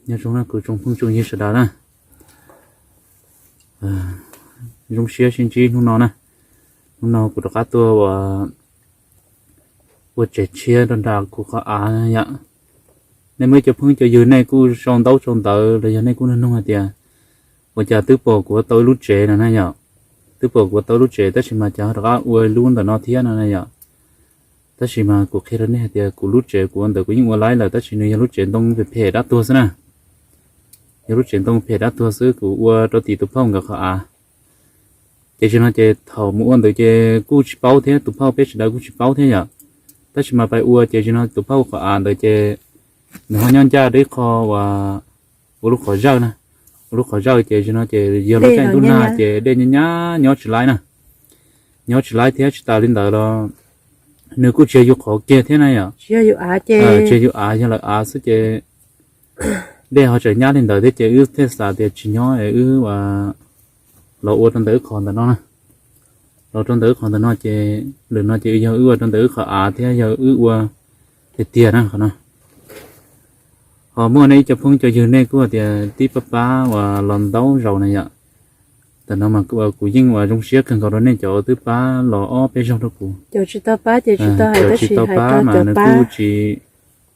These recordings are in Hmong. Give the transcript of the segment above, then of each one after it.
Nyob zoo na kuv tsoom phooj tsoom ywg sawv daws na. Zoo siab sib ntsib hnub no na. Hnub no kuv rov qab tuaj ua, ua tsev tshiab rau nram kuv qhov av yom. Nej muaj ib cov phooj cov ywg nej kuj sau ntaub sau ntawv los yog nej kuj nug nug hais tias ua cas twb pom kuv ua tau ib lub tsev no na yom. Twb pom kuv ua tau ib lub tsev tab sis mas cas rov qab ua lub ntawm no thiab no na yom. Tab sis mas kuv qhia rau nej hais tias kuv lub tsev kuv ua ntawd kuv yeej ua laib lawm tab sis nws yog lub tsev ntoo phem phem dab tuag xwb na. Yog lub tsev ntoo phem dab tuag xwb kuv ua rau tim tus phauj nkawd qhov av. Ces tsis no ces thaum mus ua ntawd ces kuj tsis paub thiab, tus phauj peb sawv daws kuj tsis paub thiab yom. Tab sis mas pais ua ces tsis no tus phauj qhov av ntawd ces nws ho nyob ncaj rau ib qho uas ua lub qhov zawj na. Ua lub qhov zawj ces tsis no ces yog lub caij ntuj nag ces dej nyab nyab nyob tsis laib na. Nyob tsis laib thiab tsis tas li ntawd los nws kuj tsis yog yus qhov kiag thiab na yom. Tsis yog yus av, yog lawv av xwb ces dej ho tseem nyab li ntawd thiab ces wb thiaj xav tias tsis nyob es wb los ua rau ntawm wb qhov ntawm no na. Los rau ntawm wb qhov ntawm no ces lwm no ces yog wb ua rau ntawm wb qhov av thiab yog wb ua tiag tiag na qhov no. Ho muaj nej ib co phooj cov ywg nej kuj hais tias tib pab pab uas los ntaub zaus na yom. Tam no mas kuv yeej uas zoo siab kawg nkaus rau nej cov twb pab los ob peb zaug rau kuv. Cov tsis tau pab mas nws kuj tsis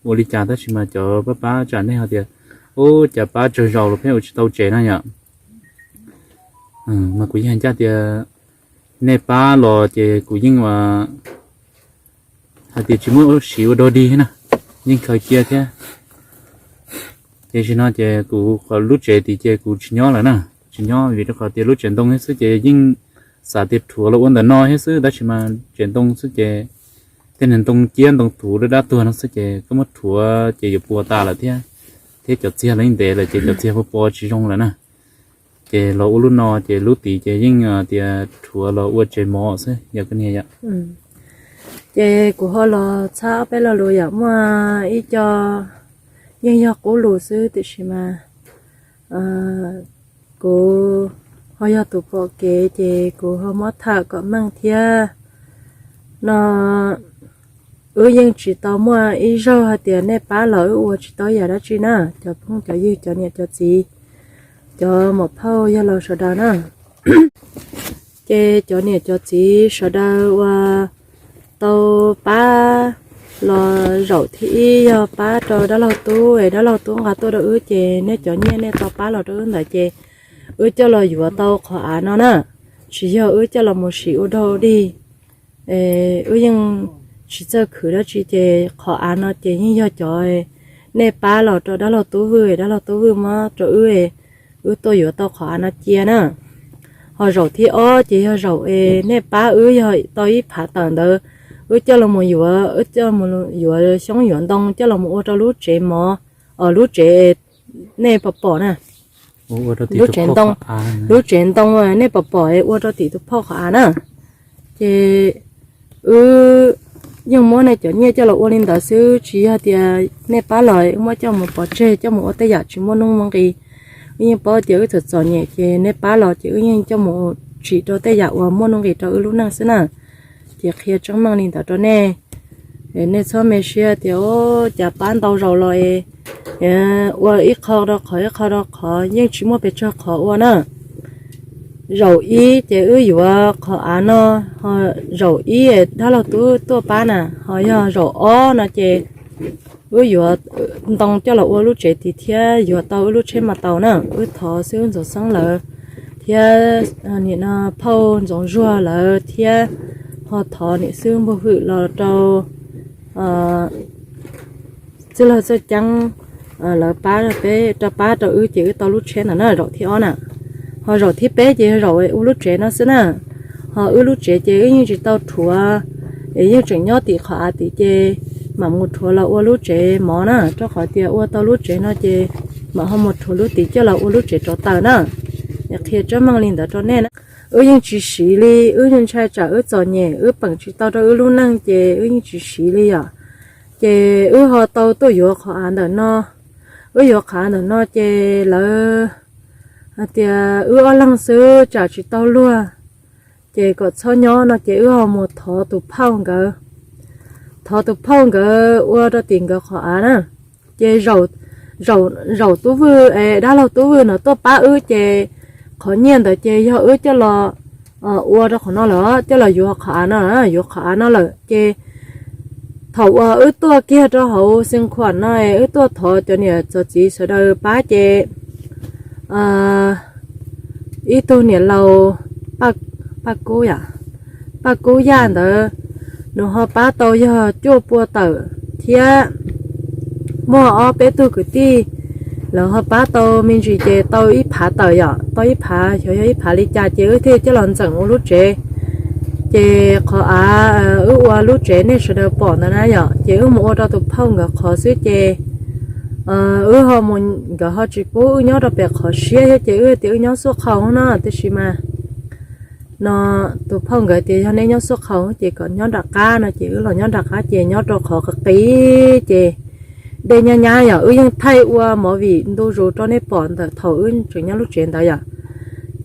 ua li cas tab sis mas cov pab pab tsam nej ho tias ub cas pab tsawg zaus los pheej ua tsis tau tsev na yom. Mas kuv yeej hais ncaj tias nej pab los ces kuv yeej uas hais tias tsis muaj siv ua dog dig na, yeej khaws cia thiab. Ces tsis no ces kuv lub tsev tid ces kuv tsis nyob lawm na, tsis nyob vim rau qhov tias lub tsev ntoo thiab xwb ces yeej xav tias rhuav los ua ntawm no thiab xwb tab sis mas tsev ntoo xwb ces tej niag ntoo ciab ntoo thuv dab dab tuag no xwb ces koj muab rhuav ces yuav puas tas lawm thiab, thiab cov txiag los yeej ntev lawm ces cov txiag puas pov tsis zoo lawm na. Ces los ua lub no ces lub tid ces yeej tias rhuav los ua tsev mov xwb yog koj niam yom. Ces kuv ho los txhab peb lo lus yom, muaj ib co yeej yog qub lus xwb tiam sis mas kuv ho yog tus pom kev ces kuv ho muab tham kom meej thiab no. Wb yeej tsis tau muaj ib zaug hais tias nej pab los wb ua tsis tau yam dab tsi na, cov phooj cov ywg cov niam cov txiv, cov muam phauj yawg laus sawv daws na. Ces cov niam cov txiv sawv daws uas tau pab los zaum thib ib yog pab rau dab laug tub es dab laug tub nqa tuaj rau wb ces nej cov nyiaj nej tau pab los rau wb ntawd ces wb coj los yuav tau qhov av no na. Tsis yog wb coj los mus siv ua dog dig, wb yeej tsis txawj khwv dab tsi ces qhov av no ces yeej yog cov nej pab los rau dab laug tub Vwj, dab laug tub Vwj muab rau wb, wb tuaj yuav tau qhov av no cia na. Ho zaum thib ob ces yog zaum es nej pab wb yog tau ib phav tawm ntawd, wb coj los yuav, wb coj los yuav xyoob yuav ntoo coj los ua rau lub tsev mov, lub tsev nej pom pom na, lub tsev ntoo, lub tsev ntoo nej pom pom ua rau tim tus phauj qhov av na. Ces wb yeej muab nej cov nyiaj coj los ua li ntawd xwb, tsis yog tias nej pab los wb muab coj mus pov tseg coj mus ua tej yam tsis muaj nuj muaj nqis. Wb yeej paub tias wb txom txom nyem ces nej pab los ces wb yeej coj mus tsim rau tej yam uas muaj nuj nqis rau wb lub neej xwb na. Ces qhia tseeb meej li ntawd rau nej, nej txhob me siab tias ua cas pab ntau zaus los es ua ib qho rau qhov ib qho rau qhov yeej tsis muaj pes tsawg qhov ua na. Zaum ib ces wb yuav qhov av no, zaum ib dab laug tub tuaj pab na, ho yog zaum ob no ces wb yuav ntoo coj los ua lub tsev tid thiab yuav tau wb lub tsheb mas tau na. Wb thov xib hwb Ntxoov Xeeb lawv thiab nim no phauj Ntxoov Zuag lawv thiab ho thov niam xib hwb Npuag Hwm los rau txwj laug Txawj Ceeb lawv pab peb rau pab rau wb ces wb tau lub tsheb ntawd na, zaum thib ob na. Ho zaum thib peb ces yog zaum ua lub tsev no xwb na. Ho wb lub tsev ces wb yeej tsis tau rhuav, es yeej tseem nyob tim qhov av tid ces mam mus rhuav los ua lub tsev mov na, rau qhov tias ua tau lub tsev no ces mam ho mus rhuav lub tid coj los ua lub tsev rov taws na. Es qhia tseeb meej li ntawd rau nej na. Wb yeej tsis siv li, wb yeej ntshai tsam wb txom nyem wb peem tsis tau rau wb lub neej ces wb yeej tsis siv li yom. Ces wb ho tau tuaj yuav qhov av ntawm no. Wb yuav qhov av ntawm no ces lawv hais tias wb ob leeg xwb tsam tsis tau luag, ces kom txhob nyob no ces wb ho mus thov tus phauj nkawd, thov tus phauj nkawd ua rau tim nkawd qhov av na. Ces zaum, zaum tub Vwj, dab laug tub Vwj no tuaj pab wb ces qhov nyiaj ntawd ces yog wb coj los ua rau qhov no lawm, coj los yuav qhov av no, yuav qhov av no lawm ces thaum uas wb tuaj kiag rau hauv Xeev Khuam no, wb tuaj thov cov niam txov txiv sawv daws pab ces ib tug niam laus Paj Kub, Paj Kub Yaj ntawd, nws ho pab tau yog cuaj pua tawm thiab muaj ob peb tug kwv tij, lawv ho pab tau me ntsis ces tau ib phav tawm yom, tau ib phav, xyov yog ib phav li cas ces wb thiaj coj los ntxeem ua lub tsev. Ces qhov av wb ua lub tsev nej sawv daws pom ntawd na yom, ces wb mus ua rau tus phauj nkawd qhov xwb ces wb ho mus, nkawd ho tsis pub wb nyob rau pem qhov siab thiab ces wb tias wb nyob xuaj qhau no, tiam sis mas no tus phauj nkawd tias yog nej nyob xuaj qhau ces kom nyob nram qab no ces wb los nyob nram qab ces nyob rau qhov qis qis ces dej nyab nyab yom, wb yeej thaij ua movie ntu zus rau nej pom ntawm thaum wb tseem nyob lub tsev ntawd yom.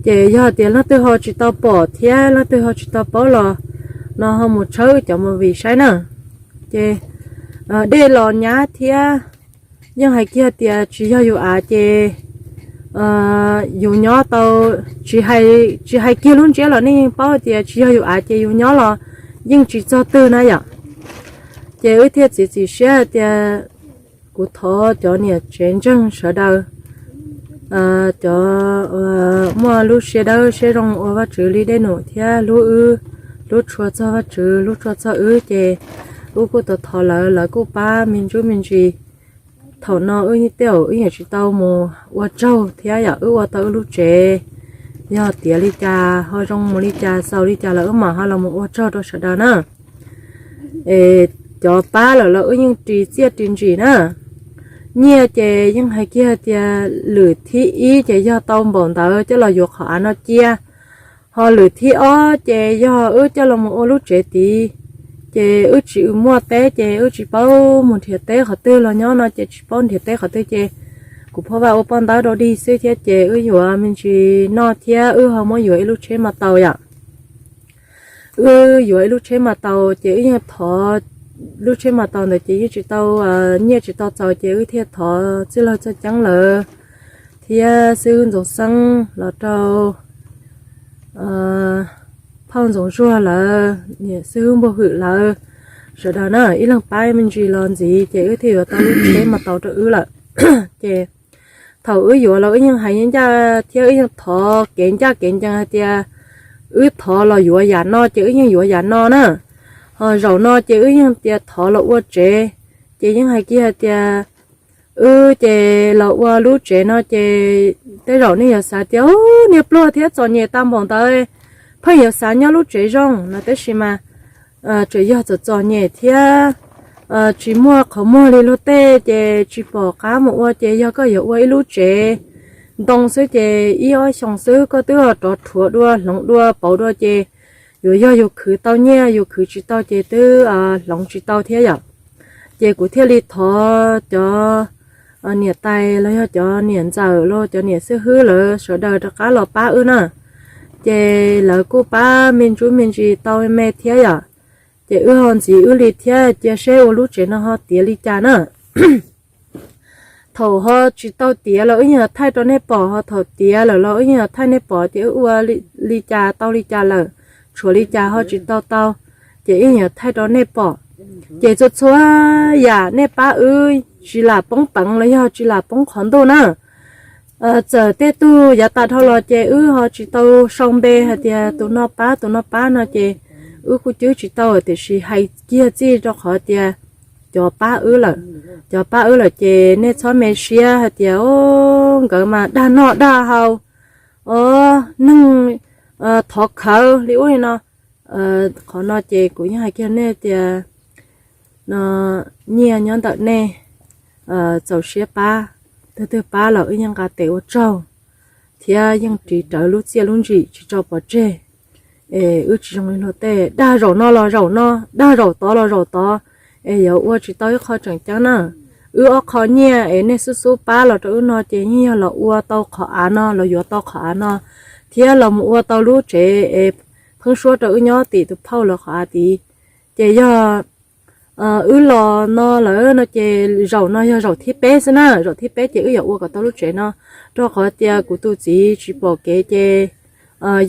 Ces yog tias leej twg ho tsis tau pom thiab leej twg ho tsis tau paub los no ho mus tshawb cov movie saib na. Ces dej los nyab thiab, yeej hais kiag tias tsis yog yus av ces yus nyob tau, tsis hais, tsis hais kiag lub ntsiab los nej yeej paub tias tsis yog yus av ces yus nyob los yeej tsis txog twg na yom. Ces wb thiaj txiav txim siab tias kuv thov cov niam tsev ntseeg sawv daws, cov muaj lub siab dawb siab zoo ua Vajtswv li dej num thiab hlub wb, hlub tshua txog Vajtswv, hlub tshua txog wb ces wb kuj tau thov lawv, lawv kuj pab me ntsuj me ntsis. Thaum no wb tej zaum wb yeej tsis tau mus ua tsaug thiab yom, wb ua tau wb lub tsev, yog tiav li cas ho zoo mus li cas xaus li cas los wb mam ho los mus ua tsaug rau sawv daws na. Es cov pab lawm los wb yeej ris txiaj ris ntsim na. Nyiaj ces yeej hais kiag tias lwm thib ib ces yog tau npaum ntawd coj los yuav qhov av no cia, ho lwm thib ob ces yog wb coj los mus ua lub tsev tid. Ces wb tsis muaj teb ces wb tsis paub mus nrhiav teb qhov twg los nyob no ces tsis paub nrhiav teb qhov twg ces kuv pheej ua poj ntaub rau dig xwb thiab ces wb yuav me ntsis noj thiab wb ho muab yuav ib lub tsheb mas tau yom. Wb yuav ib lub tsheb mas tau ces wb yeej thov, lub tsheb mas tau ntawd ces yeej tsis tau, nyiaj tsis tau txaus ces wb thiaj thov txwj laug Txoj Ceeb lawv thiab xib hwb Ntxoov Xeeb los rau phauj Ntxoov Zuag lawv, niam xib hwb Npuag Hwm lawv, sawv daws na ib leeg pab me ntsis los ntxiv ces wb thiaj yuav tau lub tsheb mas tau rau wb lawm. Ces thaum wb yuav los wb yeej hais ncaj thiab wb yeej thov kev ncaj kev ncees hais tias wb thov los yuav yam no ces wb yeej yuav yam no na. Ho zaum no ces wb yeej tias thov los ua tsev, ces yeej hais kiag hais tias wb ces los ua lub tsev no ces tej zaum nej yuav xav tias niag pluag thiab txom nyem tag npaum ntawd pheej yuav xav nyob lub tsev zoo no, tab sis mas tseem yog txom txom nyem thiab tsis muaj qhov muag li luag tej ces tsis pom qab mus ua, ces yog koj yuav ua ib lub tsev ntoo xwb ces ib ob xyoos xwb koj twb rov rhuav dua hloov dua pauv dua ces yuav yog yus khwv tau nyiaj, yus khwv tsis tau ces twb hloov tsis tau thiab yom. Ces kuv thiaj li thov cov niam tais los yog cov niam ntxawm los cov niam xib hwb lawv sawv daws rov qab los pab wb na. Ces lawv kuj pab me ntsuj me ntsis tau me thiab yom. Ces wb ho ntxiv wb li thiab cia seb ua lub tsev no ho tiav li cas na. Thaum ho tsis tau tiav los wb yeej thaij rau nej pom, ho thaum tiav lawm los wb yeej thaij nej pom tias wb ua li cas tau li cas lawm, tshuav li cas ho tsis tau tau, ces wb yeej thaij rau nej pom. Ces txhua txhua yam nej pab wb tsis lam poob peev los yog tsis lam poob qhov ntuj na. Txawm tej tug yav tas dhau los ces wb ho tsis tau sau npe hais tias tus no pab tus no pab no ces wb kuj cwb tsis tau, tiam sis hais kiag txij rau qhov tias cov pab wb lawm, cov pab wb lawm ces nej txhob me siab hais tias o nkawd mas dag noj dag haus, o neeg thov khawv li ub li no. Qhov no ces kuv yeej hais kiag nej tias no nyiaj nyob ntawm nej, txaus siab pab, twg twg pab los wb yeej nqa tes ua tsaug thiab yeej ris rawv lub txiaj lub ntsim tsis tso pov tseg. Es wb tsis zoo li luag tej, dag zaum no los zaum no, dag zaum tod los zaum tod, es yuav ua tsis tau ib qho tseem ceeb na. Wb ob qho nyiaj es nej xub xub pab los rau wb no ces yeej yog los ua tau qhov av no, los yuav tau qhov av no, thiab los mus ua tau lub tsev es pheeb suab rau wb nyob tim tus phauj lawv qhov av tid. Ces yog Wb los no lawm no ces zaum no yog zaum thib peb xwb na, zaum thib peb ces wb yuav ua kom tau lub tsev no, rau qhov tias kuv tus txiv tsis pom kev ces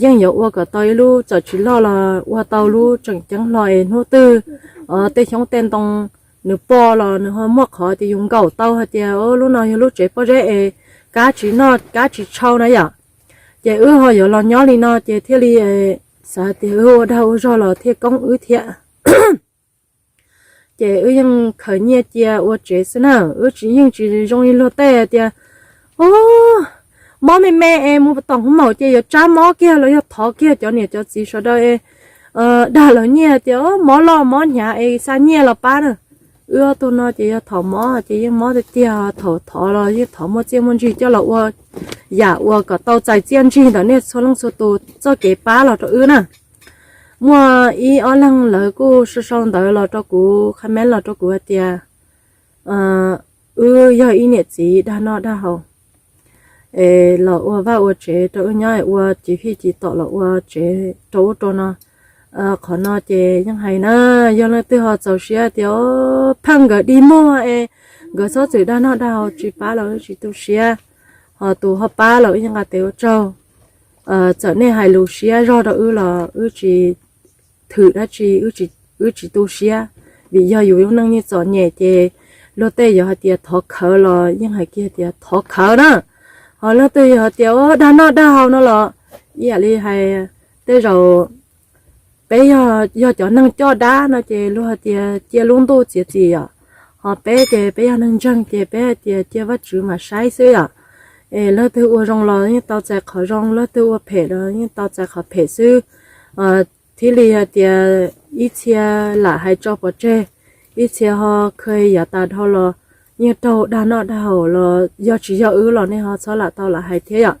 yeej yuav ua kom tau ib lub txawm tsis loj los ua tau lub tseem ceeb hlo es hnub twg tej xyoob tej ntoo nws pom los nws ho muaj qhov tias yus nkaum tau hais tias lub no yog lub tsev pob zeb es kab tsis noj kab tsis tshau na yom. Ces wb ho yuav los nyob li no ces thiaj li xav tias wb ua dag ua zog los thiaj koob wb thiab. Ces wb yeej khaws nyiaj cia ua tsev xwb na, wb tsis yeej tsis zoo li luag tej tias, o, mob me me es mus tom hub maum ces yuav tsab mob kiag los yog thov kiag cov niam cov txiv sawv daws es dag lawv nyiaj tias mob loj mob hnyav es xa nyiaj los pab na. Wb ob tug no ces yog thov mob ces yeej mob tiag tiag, thaum thov los yeej thov muaj txiaj muaj ntsig coj los ua yam ua kom tau txais txiaj ntsig ntawm nej txhua leej txhua tus txoj kev pab los rau wb na. Muaj ib ob leeg lawv kuj sau sau ntawv los rau kuv, comment los rau kuv hais tias wb yog ib niam txiv dag noj dag haus es los ua vaj ua tsev rau wb nyob, ua ci fij ci tom los ua tsev rau ub rau no. Qhov no ces yeej hais na, yog leej twg ho txaus siab tias pheej nkawd dig muag es nkawd txhob txwm dag noj dag haus tsis pab los wb tsis tu siab, ho tus ho pab los wb yeej nqa tes ua tsaug. Txawm nej hais lus siab zog rau wb los wb tsis thwm dab tsi, wb tsis tu siab, vim yog yus lub neej yeej txom nyem ces luag tej yuav hais tias thov khawv los yeej hais kiag tias thov khawv na. Ho leej twg yog hais tias dag noj dag haus no los ib yam li hais tej zaum peb yog cov neeg coj dab no ces luag hais tias cia lub ntuj txiav txim yom. Ho peb ces peb yog neeg ntseeg ces peb hais tias cia Vajtswv mam saib xwb yom. Es leej twg ua zoo los yeej tau txais qhov zoo, leej twg ua phem los yeej tau txais qhov phem xwb. Thiaj li hais tias ib txhia lam hais tso pov tseg, ib txhia ho kha yav tas dhau los yeej raug dag noj dag haus los yog tsis yog wb los nej ho txhob lam tau lam hais thiab yom.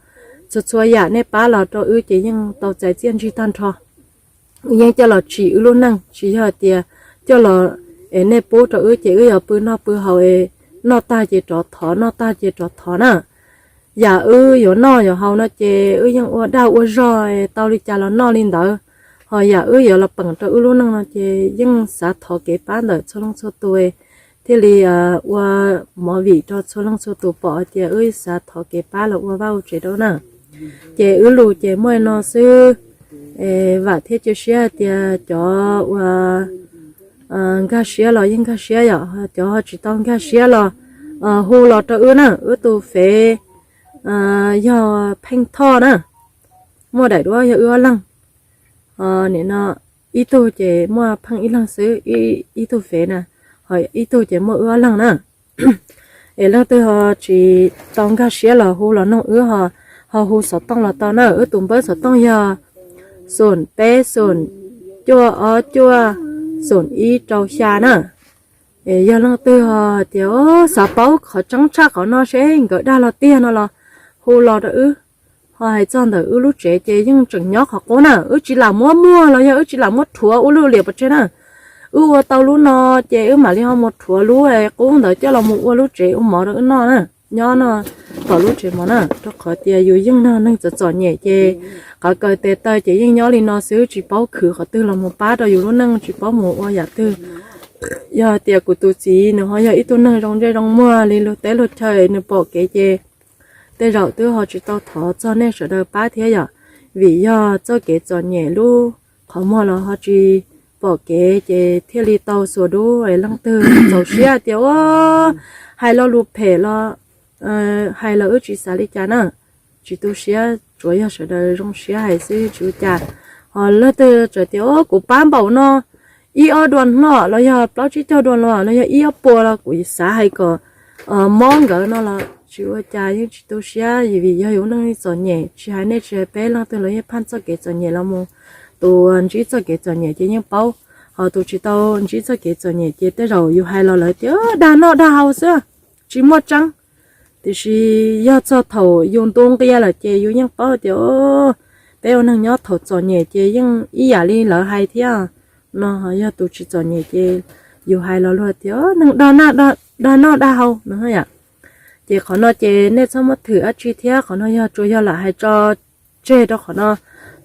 Txhua txhua yam nej pab los rau wb ces yeej tau txais txiaj ntsig tag nrho. Yeej coj los tsim wb lub neej, tsis yog tias coj los es nej pub rau wb ces wb yuav pw noj pw haus es noj tag ces rov thov, noj tag ces rov thov na. Yam wb yuav noj yuav haus no ces wb yeej ua dag ua zog tau li cas los noj li ntawd. Ho yam wb yuav los peem rau wb lub neej no ces yeej xav thov kev pab ntawm txhua leej txhua tus, thiaj li ua movie rau txhua leej txhua tus pom hais tias wb xav thov kev pab los ua vaj ua tsev rau na. Ces wb lus ces muaj li no xwb. Vam thiab cia siab hais tias cov uas nkag siab los yeej nkag siab yom, cov ho tsis tau nkag siab los hu los rau wb na, wb tus fev yog Pheej Thoj na, muaj daim duab yog wb ob leeg. Nim no ib tug ces muaj Pheej ib leeg xwb, ib tug fev na, ho ib tug ces muaj wb ob leeg na. Es leej twg ho tsis tau nkag siab los hu los noog wb ho, ho hu xov tooj los tau na, wb tus npawb xov tooj yog xoom peb xoom cuaj ob cuaj xoom ib rau xya na. Es yog leej twg ho hais tias xav paub qhov tseeb tshaj qhov no seb nkawd dag los tiag no los hu los rau wb. Ho hais txog ntawm wb lub tsev ces yeej tseem nyob qhov qub na, wb tsis lam muab muag los yog wb tsis lam muab rhuav ua luj liam pov tseg na. Wb ua tau lub no ces wb mam li ho mus rhuav lub qub ntawd coj los mus ua lub tsev ua mov rau wb noj na, nyob no tom lub tsev mov na, rau qhov tias yus yeej yog neeg txom txom nyem ces qhov kaw tes taw ces yeej nyob li no xwb, tsis paub khwv qhov twg los mus pab rau yus lub neej, tsis paub mus ua yam twg. Yog tias kuv tus txiv nws ho yog ib tug neeg zoo ntsej zoo muag li luag teb luag chaw nws pom kev ces tej zaum twb ho tsis tau thov txog nej sawv daws pab thiab yom, vim yog txoj kev txom nyem lub qhov muag los ho tsis pom kev ces thiaj li tau xuas dub es leej twg txaus siab tias ua hais lo lus phem los hais los wb tsis xav li cas na, tsis tu siab, tsuav yog sawv daws zoo siab hais xwb tsis ua cas. Ho leej twg txawm tias kuv pab npaum no ib ob dua hlo los yog plaub tsib caug dua hlo los yog ib ob puas los kuv xav hais kom mob nkawd no los tsis ua cas, yeej tsis tu siab, vim yog yus neej txom nyem, tsis hais nej tsis hais peb leej twg los yeej pheej txoj kev txom nyem los mus. Tus ntsib txoj kev txom nyem ces yeej paub, ho tus tsis tau ntsib txoj kev txom nyem ces tej zaum yus hais los lawv tias dag noj dag haus xwb, tsis muaj tseeb. Tiam sis yog txog thaum yus ntu nqia lawm ces yus yeej paub tias peb ua neeg nyob thaum txom nyem ces yeej ib yam li lawv hais thiab no. Yog tus tsis txom nyem ces yus hais los luag tias neeg dag noj dag haus no yom. Ces qhov no ces nej txhob muab thwm dab tsi thiab, qhov no yog tsuas yog lam hais tso tseg rau qhov no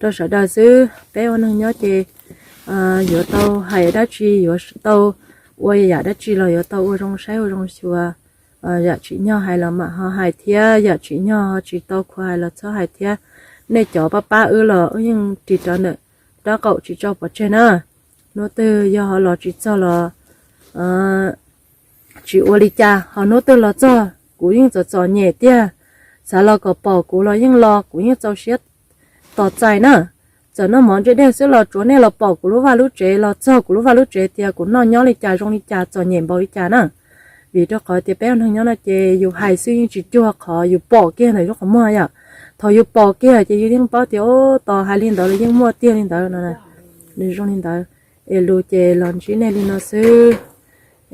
rau sawv daws xwb. Peb ua neeg nyob ces yuav tau hais dab tsi, yuav tau ua yam dab tsi los yuav tau ua zoo saib ua zoo xyuas. Yam tsim nyog hais los mam ho hais thiab, yam tsim nyog ho tsis tau khuv hais los txhob hais thiab. Nej cov pab pab wb los wb yeej ris rawv ntawm rab qaum tsis tso pov tseg na. Hnub twg yog ho los tsis txog los tsis ua li cas, ho hnub twg los txog kuv yeej txom txom nyem tiag. Xav los kom pom kuv los yeej los kuv yeej txaus siab tos txais na. Txawm noj mov ntsej dej xwb los tsuav nej los pom kuv lub vaj lub tsev, los txog kuv lub vaj lub tsev tias kuv noj nyob li cas zoo li cas txom nyem npaum li cas na. Vim rau qhov tias peb ua neeg nyob no ces yus hais xwb yeej tsis cuag qhov yus pom kiag ntawm yus qhov muag yom. Thaum yus pom kiag ces yus yeej paub tias tos hais li ntawd los yeej muaj tiag li ntawd no. Nws zoo li ntawd, es lus ces los ntsib nej li no xwb.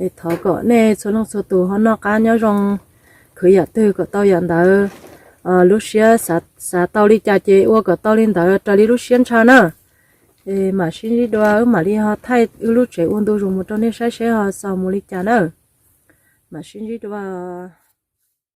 Es thov kom nej txhua leej txhua tus ho noj qab nyob zoo, khwv yam twg kom tau yam ntawd. Lub siab xav tau li cas ces ua kom tau li ntawd raws li lub siab ntshaw na. Es mam sib ntsib dua, wb mam li ho thaij wb lub tsev ua ntu zus mus rau nej saib seb ho xaus mus li cas na. Mam sib ntsib dua.